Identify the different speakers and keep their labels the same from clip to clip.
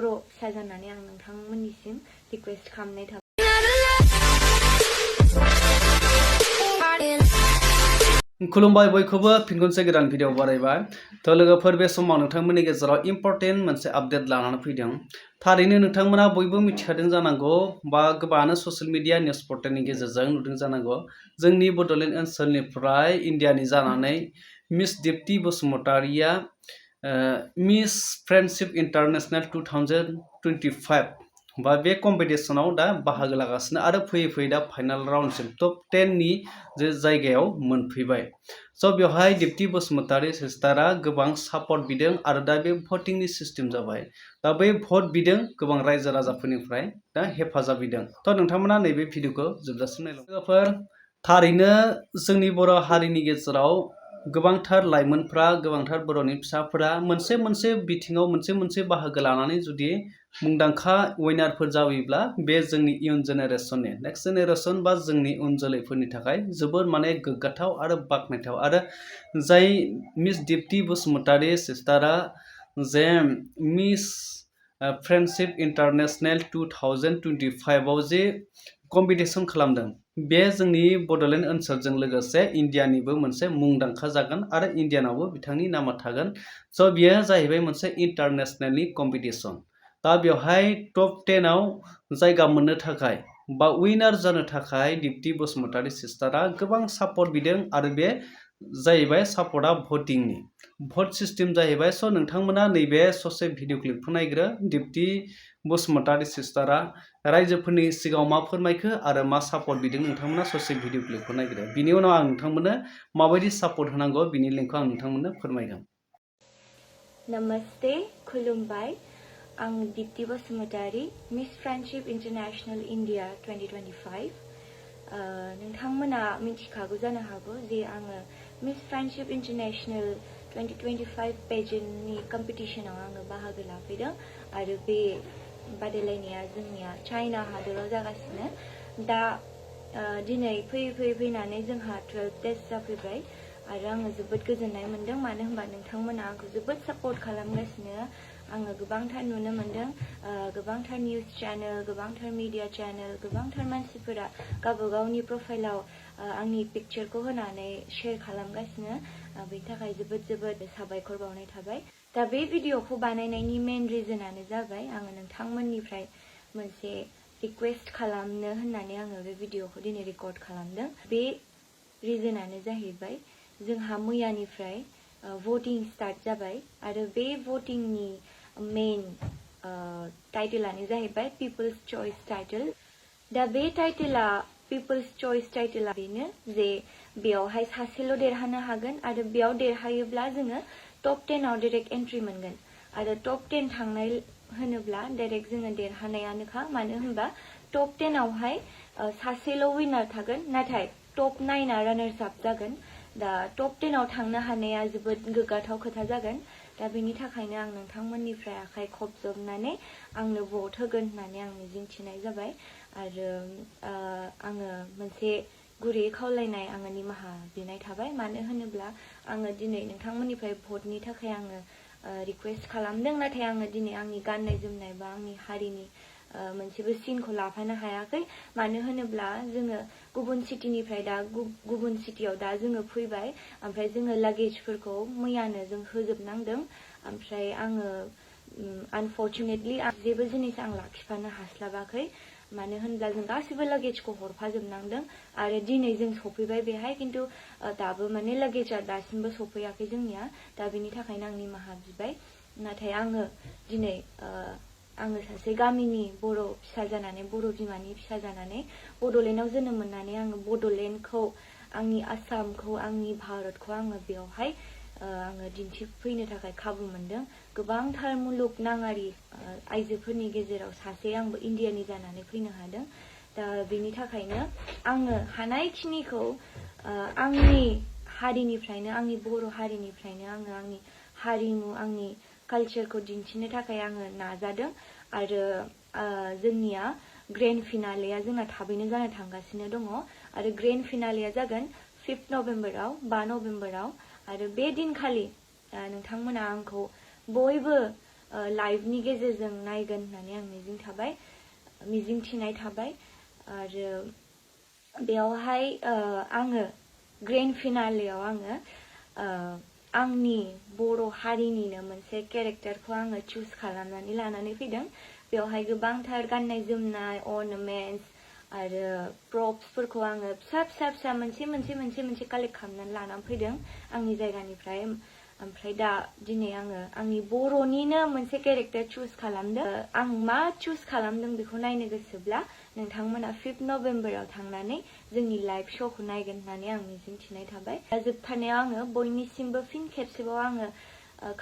Speaker 1: बर' फिसा जानानै आं नोंथांमोननिसिम रिक्वेस्ट खालामनाय थाबाय।
Speaker 2: खुलुमबाय बयखौबो फिन खनसे गोदान भिडिअ बारायबाय। थ' लोगोफोर बे समाव नोंथांमोननि गेजेराव इम्पर्टेन्ट मोनसे आपडेट लानानै फैदों। थारैनो नोंथांमोना बयबो मिथिखादों जानांगौ बा गोबाङानो ससियेल मिडिया निउस पर्टेलनि गेजेरजों नुदों जानांगौ जोंनि बड'लेण्ड ओनसोलनिफ्राय इण्डियानि जानानै मिस दिप्ति बसुमतारीया मिस फ्रेन्डशिप इन्टारनेशनेल 2025 बा बे कम्पिटिशनाव दा बाहागो लागासिनो आरो फैयै फैयै दा फाइनाल राउन्डसिम टप 10 नि जे जायगायाव मोनफैबाय। स' बेवहाय दिप्ति बसुमतारी सिस्टारा गोबां सापर्ट बिदों आरो दा बे भटिंनि सिस्टेम जाबाय। दा बै भट बिदों गोबां रायजो राजाफोरनिफ्राय दा हेफाजाब बिदों। थ' नोंथांमोना नैबे भिडिअखौ जोबजासिम नायलां। लोगोफोर थारैनो जोंनि बर' हारिनि गेजेराव गोबांथार लाइमोनफ्रा गोबांथार बर'नि फिसाफोरा मोनसे बिथिङाव मोनसे बाहागो लानानै जुदि मुंदांखा उइनारफोर जायोब्ला बे जोंनि इयुन जेनेरेसननि नेक्स्ट जेनेरेसन बा जोंनि उन जोलैफोरनि थाखाय जोबोर माने गोग्गाथाव आरो बाख्नायथाव। आरो जाय मिस दिप्ति बसुमतारी सिस्टारा जे मिस फ्रेन्डशिप इन्टारनेशनेल 2025 आव जे कम्पिटिशन खालामदों बे जोंनि बड'लेण्ड ओनसोलजों लोगोसे इण्डियानिबो मोनसे मुंदांखा जागोन आरो इण्डियानावबो बिथांनि नामा थागोन। स' बेयो जाहैबाय मोनसे इन्टारनेशनेलनि कम्पिटिशन। दा बेवहाय टप 10 आव जायगा मोननो थाखाय बा उइनार जानो थाखाय दिप्ति बसुमतारी सिस्टारा गोबां सापर्ट बिदों आरो बे जाहैबाय सापर्टआ भटिंनि भट सिस्टेम जाहैबाय। स' नोंथांमोना नैबे ससे भिडिअ क्लिपखौ नायग्रो दिप्ति बसुमतारी सिस्टारा रायजोफोरनि सिगाङाव मा फोरमायखो आरो मा सापर्ट बिदों नोंथांमोना ससे भिडिअ क्लिपखौ नायग्रो। बिनि उनाव आं नोंथांमोननो माबायदि सापर्ट होनांगौ बिनि लिंकखौ आं नोंथांमोननो फोरमायगोन।
Speaker 1: नमस्ते, खुलुमबाय। आं Dipti Basumatary, miss friendship international India 2025। नोंथांमोना मिथिखागौ जानो हागौ जे आङो मिस फ्रेन्डशिप इन्टारनेशनेल 2025 पेजेन्टनि कम्पिटिशनाव आङो बाहागो लाफैदों आरो बे बादायलायनाया जोंनिया चाइना हादराव जागासिनो। दा दिनै फैनानै जोंहा 12 डेज जाफैबाय आरो आङो जोबोद गोजोननाय मोन्दों मानो होनबा नोंथांमोना आंखौ जोबोद सापर्ट खालामगासिनो। आङो गोबांथार नुनो मोन्दों गोबांथार निउस चेनेल, गोबांथार मिडिया चेनेल, गोबांथार मानसिफोरा गावबागावनि प्रफाइलाव आंनि पिक्चारखौ होनानै शेयार खालामगासिनो। बेनि थाखाय जोबोद साबायखर बावनाय थाबाय। दा बे भिडिअखौ बानायनायनि मेन रिजनानो जाबाय आङो नोंथांमोननिफ्राय मोनसे रिक्वेस्ट खालामनो होननानै आङो बे भिडिअखौ दिनै रेकर्ड खालामदों। बे रिजनानो जाहैबाय जोंहा मैयानिफ्राय भटिं स्टार्ट जाबाय आरो बे भटिंनि मेन टाइटेलानो जाहैबाय पिपल्स चॉइस टाइटेल। दा बे टाइटेला पिपल्स चॉइस टाइटेला बेनो जे बेयावहाय सासेल' देरहानो हागोन आरो बेयाव देरहायोब्ला जोङो टप 10 आव डाइरेक्ट एन्ट्रि मोनगोन आरो टप 10 थांनाय होनोब्ला डाइरेक्ट जोङो देरहानायानोखा। मानो होनबा टप 10 आवहाय सासेल' विनार थागोन नाथाय टप 9 आ रानार्स आप जागोन। दा टप 10 आव थांनो हानाया जोबोद गोग्गाथाव खोथा जागोन। दा बेनि थाखायनो आं नोंथांमोननिफ्राय आखाइ खबजबनानै आंनो भट होगोन होननानै आं मिजिंथिनाय जाबाय आरो आङो मोनसे गुरै खावलायनाय आङो निमाहा बिनाय थाबाय। मानो होनोब्ला आङो दिनै नोंथांमोननिफ्राय भटनि थाखाय आङो रिक्वेस्ट खालामदों नाथाय आङो दिनै आंनि गाननाय जोमनाय बा आंनि हारिनि मोनसेबो सिनखौ लाफानो हायाखै। मानो होनोब्ला जोङो गुबुन सिटिनिफ्राय दा गुबुन सिटियाव दा जोङो फैबाय ओमफ्राय जोङो लागेजफोरखौ मैयानो जों होजोबनांदों ओमफ्राय आङो आनफर्चुनेटलि जेबो जिनिस आं लाखिफानो हास्लाबाखै। मानो होनब्ला जों गासिबो लागेजखौ हरफाजोबनांदों आरो दिनै जों सफैबाय बेहाय खिन्थु दाबो माने लागेजआ दासिमबो सफैयाखै जोंनिया। दा बेनि थाखायनो आं निमाहा बिबाय। नाथाय आङो दिनै आङो सासे गामिनि बर' फिसा जानानै बर' बिमानि फिसा जानानै बड'लेण्डआव जोनोम मोननानै आङो बड'लेण्डखौ आंनि आसामखौ आंनि भारतखौ आङो बेवहाय आङो दिन्थिफैनो थाखाय खाबु मोनदों। गोबांथार मुलुगनाङारि आइजोफोरनि गेजेराव सासे आंबो इण्डियानि जानानै फैनो हादों। दा बेनि थाखायनो आङो हानायखिनिखौ आंनि हारिनिफ्रायनो आंनि बर' हारिनिफ्रायनो आङो आंनि हारिमु आंनि कालचारखौ दिन्थिनो थाखाय आङो नाजादों आरो जोंनिया ग्रेन्ड फिनालेया जोंना थाबैनो जानो थांगासिनो दङ आरो ग्रेन्ड फिनालेया जागोन 5 नभेम्बराव 5 नभेम्बराव आरो बे दिनखालि नोंथांमोना आंखौ बयबो लाइभनि गेजेरजों नायगोन होननानै आं मिजिंथिनाय थाबाय आरो बेयावहाय आङो ग्रेन्ड फिनालेआव आङो आंनि बर' हारिनिनो मोनसे केरेक्टारखौ आङो चुज खालामनानै लानानै फैदों बेयावहाय गोबांथार गाननाय जोमनाय अर्नामेन्ट्स आरो प्रप्सफोरखौ आङो फिसा मोनसे कालेक्ट खालामनानै लानानै फैदों आंनि जायगानिफ्राय ओमफ्राय दा दिनै आङो आंनि बर'निनो मोनसे केरेक्टार चुज खालामदों आं मा चुज खालामदों बेखौ नायनो गोसोब्ला नोंथांमोना 5 नभेम्बराव थांनानै जोंनि लाइभ श'खौ नायगोन होननानै आं मिजिंथिनाय थाबाय दा जोबथारनायाव आङो बयनिसिमबो फिन खेबसेबाव आङो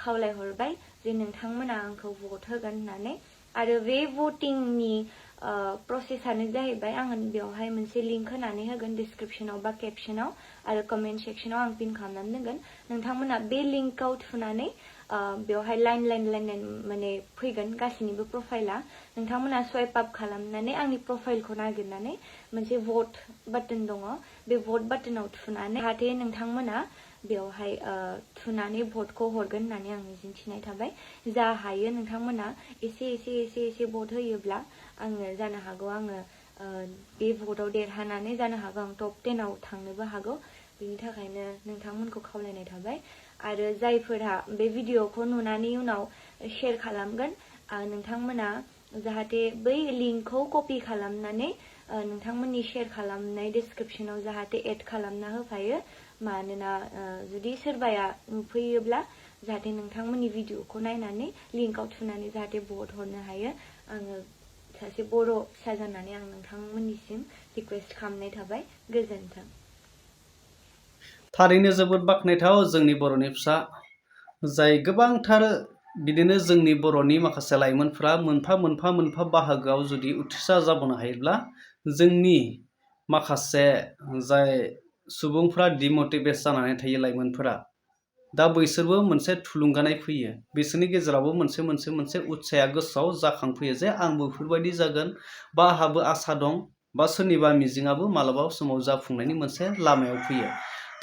Speaker 1: खावलायहरबाय जे नोंथांमोना आंखौ भट होगोन होननानै आरो बे भटिंनि प्रसेसआनो जाहैबाय आङो बेवहाय मोनसे लिंक होनानै होगोन डिसक्रिप्शनाव बा केपशनाव आरो कमेन्ट सेक्शनाव आं पिन खालामनानै दोनगोन नोंथांमोना बे लिंकआव थुनानै बेवहाय लाइन माने फैगोन गासैनिबो प्रफाइला नोंथांमोना स्वाइप आप खालामनानै आंनि प्रफाइलखौ नागिरनानै मोनसे भट बाटन दङ बे भट बाटनाव थुनानै जाहाथे नोंथांमोना बेवहाय थुनानै भटखौ हरगोन होननानै आं मिजिंथिनाय थाबाय जा हायो नोंथांमोना एसे भट होयोब्ला आङो जानो हागौ आङो बे भटआव देरहानानै जानो हागौ आं टप 10 आव थांनोबो हागौ बिनि थाखायनो नोंथांमोनखौ खावलायनाय थाबाय आरो जायफोरा बे भिडिअखौ नुनानै उनाव शेयार खालामगोन नोंथांमोना जाहाथे बै लिंकखौ कपि खालामनानै नोंथांमोननि शेयार खालामनाय डिसक्रिप्शनाव जाहाथे एड खालामना होफायो मानोना जुदि सोरबाया नुफैयोब्ला जाहाथे नोंथांमोननि भिडिअखौ नायनानै लिंकआव थुनानै जाहाथे भट हरनो हायो आङो सासे बर' फिसा जानानै आं नोंथांमोननिसिम रिक्वेस्ट खालामनाय थाबाय गोजोन्थों
Speaker 2: थारैनो जोबोद बाख्नायथाव जोंनि बर'नि फिसा जाय गोबांथार बिदिनो जोंनि बर'नि माखासे लाइमोनफोरा मोनफा बाहागोआव जुदि उथ्रिसार जाबोनो हायोब्ला जोंनि माखासे जाय सुबुंफ्रा डिमटिभेट जानानै थायो लाइमोनफोरा दा बैसोरबो मोनसे थुलुंगानाय फैयो बिसोरनि गेजेरावबो मोनसे उत्साया गोसोआव जाखांफैयो जे आंबो बेफोरबायदि जागोन बा आंहाबो आसा दं बा सोरनिबा मिजिङाबो मालाबा समाव जाफुंनायनि मोनसे लामायाव फैयो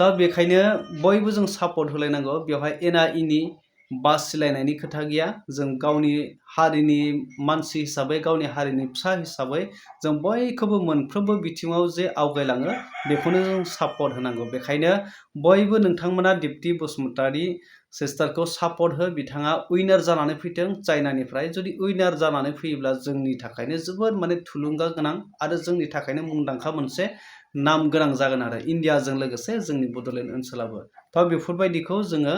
Speaker 2: दा बेखायनो बयबो जों सापर्ट होलायनांगौ बेवहाय एना एनि बासिलायनायनि खोथा गैया जों गावनि हारिनि मानसि हिसाबै गावनि हारिनि फिसा हिसाबै जों बयखौबो मोनफ्रोमबो बिथिङाव जे आवगायलाङो बेखौनो जों सापर्ट होनांगौ बेखायनो बयबो नोंथांमोना दिप्ति बसुमतारी सिस्टारखौ सापर्ट हो बिथाङा उइनार जानानै फैथों चाइनानिफ्राय जुदि उइनार जानानै फैयोब्ला जोंनि थाखायनो जोबोद माने थुलुंगा गोनां आरो जोंनि थाखायनो मुंदांखा मोनसे नाम गोनां जागोन आरो इन्डियाजों लोगोसे जोंनि बड'लेण्ड ओनसोलाबो दा बेफोरबायदिखौ जोङो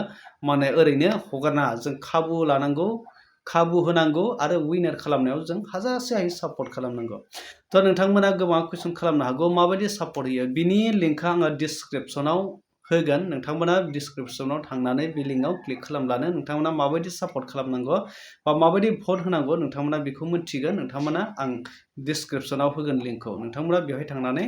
Speaker 2: माने ओरैनो हगारना जों खाबु लानांगौ खाबु होनांगौ आरो उइनार खालामनायाव जों हाजासे हायो सापर्ट खालामनांगौ थ' नोंथांमोना गोबां कुइसन खालामनो हागौ माबायदि सापर्ट होयो बिनि लिंकखौ आङो डिसक्रिप्शनाव होगोन नोंथांमोना डिसक्रिप्शनाव थांनानै बे लिंकआव क्लिक खालामब्लानो नोंथांमोना माबायदि सापर्ट खालामनांगौ बा माबायदि भट होनांगौ नोंथांमोना बेखौ मिथिगोन नोंथांमोना आं डिसक्रिप्शनाव होगोन लिंकखौ नोंथांमोना बेवहाय थांनानै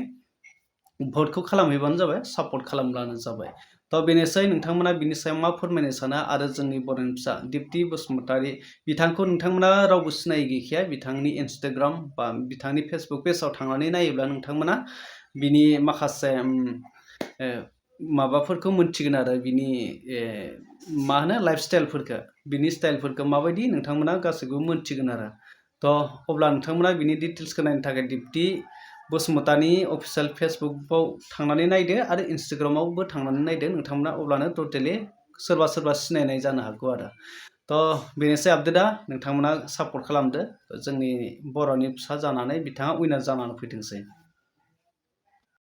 Speaker 2: भटखौ खालामहैबानो जाबाय सापर्ट खालामब्लानो जाबाय थ' बेनोसै नोंथांमोना बिनि सायाव मा फोरमायनो सानो आरो जोंनि बर'नि फिसा दिप्ति बसुमतारी बिथांखौ नोंथांमोना रावबो सिनायि गैखाया बिथांनि इन्सटाग्राम बा बिथांनि फेसबुक पेजाव थांनानै नायोब्ला नोंथांमोना बिनि माखासे माबाफोरखौ मोनथिगोन आरो बिनि मा होनो लाइफ स्टाइलफोरखौ बिनि स्टाइलफोरखौ माबायदि नोंथांमोना गासैखौबो मोनथिगोन आरो थ' अब्ला नोंथांमोना बिनि डिटेल्सखौ नायनो थाखाय दिप्ति बसुमतारी अफिसियेल फेसबुकआव थांनानै नायदो आरो इन्सटाग्रामावबो थांनानै नायदो नोंथांमोना अब्लानो टटेलि सोरबा सिनायनाय जानो हागौ आरो थ' बेनोसै आपडेटआ नोंथांमोना सापर्ट खालामदो जोंनि बर'नि फिसा जानानै बिथाङा उइनार जानानै फैथोंसै